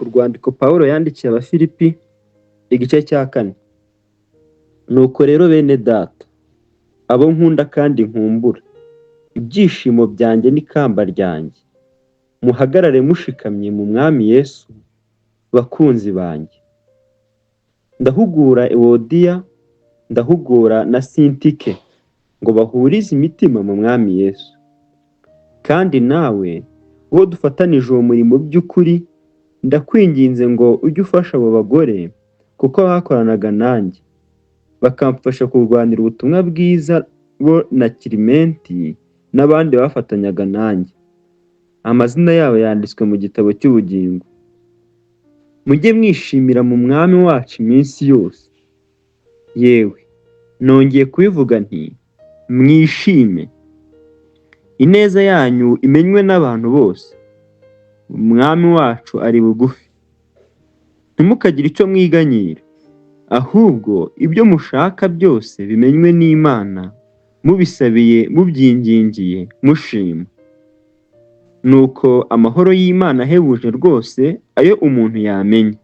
Urwandiko Pawulo yandikiye Abafilipi, igice cya 4. Nuko rero bene Data, abo nkunda kandi nkumbura, ibyishimo byanjye n'ikamba ryanjye, muhagarare mushikamye mu Mwami Yesu, bakunzi banjye. Ndahugura Ewodiya, ndahugura na Sintike ngo bahurize imitima mu Mwami Yesu. Kandi nawe, uwo dufatanije uwo murimo by'ukuri, ndakwinginze ngo ujye ufasha abo bagore kuko bakoranaga nanjye, bakamfasha kurwanira ubutumwa bwiza, bo na Kirimenti n'abandi bafatanyaga nanjye. Amazina yabo yanditswe mu gitabo cy'ubugingo. Mujye mwishimira mu Mwami wacu iminsi yose. Yewe, nongeye kubivuga nti: mwishime. Ineza yanyu imenywe n'abantu bose. Umwami wacu ari bugufi. Ntimukagire icyo mwiganyira, ahubwo ibyo mushaka byose bimenywe n'Imana, mubisabiye mubyingingiye mushima. Nuko amahoro y'Imana ahebuje rwose ayo umuntu yamenya,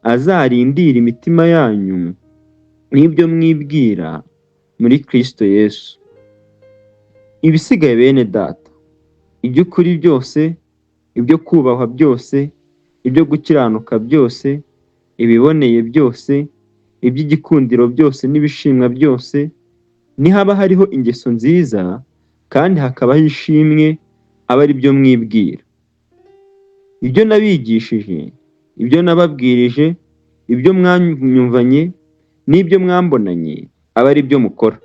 azarindire imitima yanyu n'ibyo mwibwira muri Kristo Yesu. Ibisigaye bene Data, iby'ukuri byose, ibyo kubahwa byose, ibyo gukiranuka byose, ibiboneye byose, iby'igikundiro byose n'ibishimwa byose, nihaba hariho ingeso nziza kandi hakabaho ishimwe, abe ari byo mwibwira. Ibyo nabigishije, ibyo nababwirije, ibyo mwanyumvanye n'ibyo mwambonanye, abe ari byo mukora.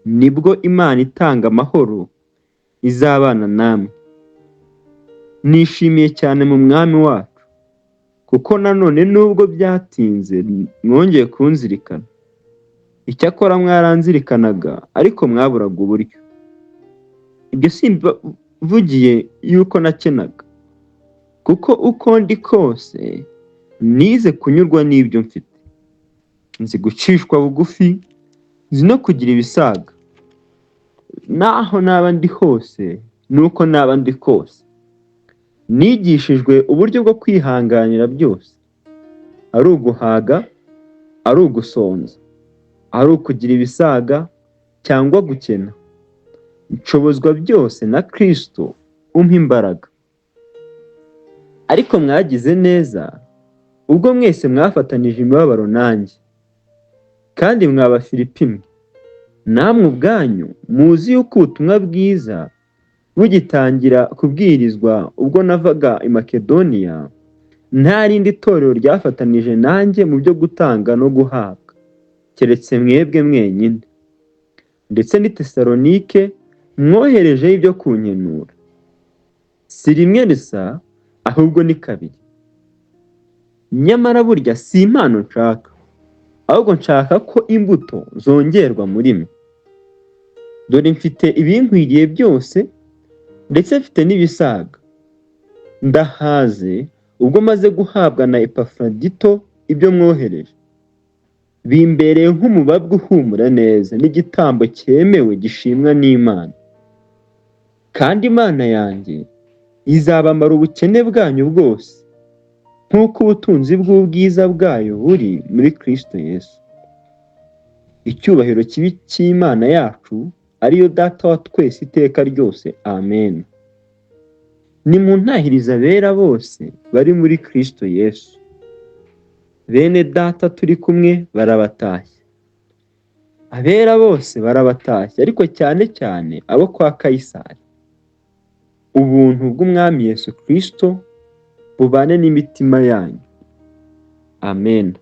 Nibwo Imana itanga amahoro izabana namwe. Nishimiye cyane mu Mwami wacu, kuko nanone nubwo byatinze mwongeye kunzirikana. Icyakora mwaranzirikanaga, ariko mwaburaga uburyo. Ibyo simbavugiye yuko nakenaga, kuko uko ndi kose nize kunyurwa n'ibyo mfite. Nzi gucishwa bugufi, nzi no kugira ibisaga. Naho naba ndi hose, nuko naba ndi kose, nigishijwe uburyo bwo kwihanganira byose, ari uguhaga, ari ugusonza, ari ukugira ibisaga cyangwa gukena. Nshobozwa byose na Kristo umpa imbaraga. Ariko mwagize neza ubwo mwese mwafatanije imibabaro nanjye. Kandi mwa Bafilipi mwe, namwe ubwanyu muzi yuko ubutumwa bwiza bugitangira kubwirizwa ubwo navaga i Makedoniya, nta rindi torero ryafatanije nanjye mu byo gutanga no guhabwa, keretse mwebwe mwenyine. Ndetse n'i Tesalonike mwoherejeyo ibyo kunkenura, si rimwe gusa, ahubwo ni kabiri. Nyamara burya si impano nshaka, ahubwo nshaka ko imbuto zongerwa muri mwe. Dore mfite ibinkwiriye byose, ndetse mfite n'ibisaga. Ndahaze ubwo maze guhabwa na Epafrodito ibyo mwohereje. Bimbereye nk'umubabwa uhumura neza n'igitambo cyemewe gishimwa n'Imana. Kandi Imana yanjye izabamara ubukene bwanyu bwose, nk'uko ubutunzi bw'ubwiza bwayo buri muri Kristo Yesu. Icyubahiro kibe icy'Imana yacu, ariyo Data wa twese iteka ryose. Amen. Nimuntahirize abera bose bari muri Kristo Yesu. Bene Data turi kumwe barabatashya. Abera bose barabatashya, ariko cyane cyane abo kwa Kayisari. Ubuntu bw'Umwami Yesu Kristo bubane n'imitima yanyu. Amen.